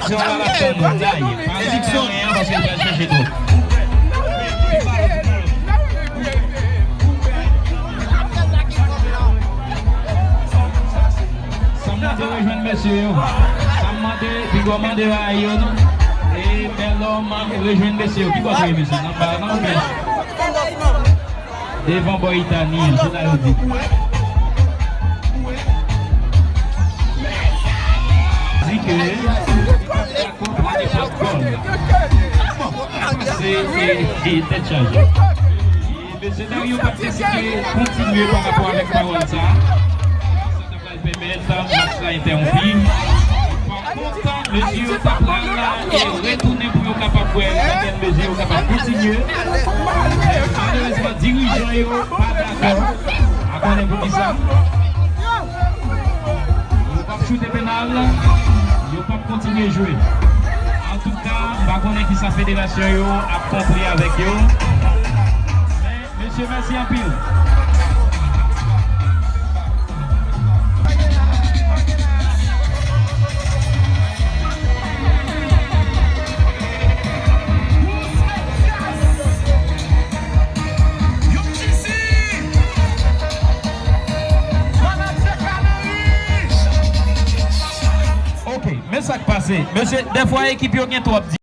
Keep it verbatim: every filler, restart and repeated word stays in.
Se yon lala fè moun la ye. Pa gen teren an paske l pral chèche twòp. Sa m mande rejwenn mesye yo. Sa m mande, piga w mande rayi yo tou. E bèl òm rejwenn mesye yo. Ki bò w ye mesye? Nan ba nan oubyen? Devan bò Itani an, se la yo di. Di ke dakò pou nenpòt gòl. Se, se, se tèt chaje. E mesye Dario pa t deside kontinye pa rapò avèk pawòl sa. Sa ta pral pèmèt match la entèwonpi. Pa kont, mesye yo ta pral la e retounen pou yo kapab wè nan kèl mezi yo kapab kontinye. Malerezman, dirijan yo pa dakò. A konnen poukisa. Yo p ap choute penal, yo p ap kontinye jwe. Antouka, m pa konnen kisa federasyon yo ap kontre avèk yo. Men, mesye, mèsi anpil. Ok, men sa k pase. Mesye, dèfwa ekip yo gen twòp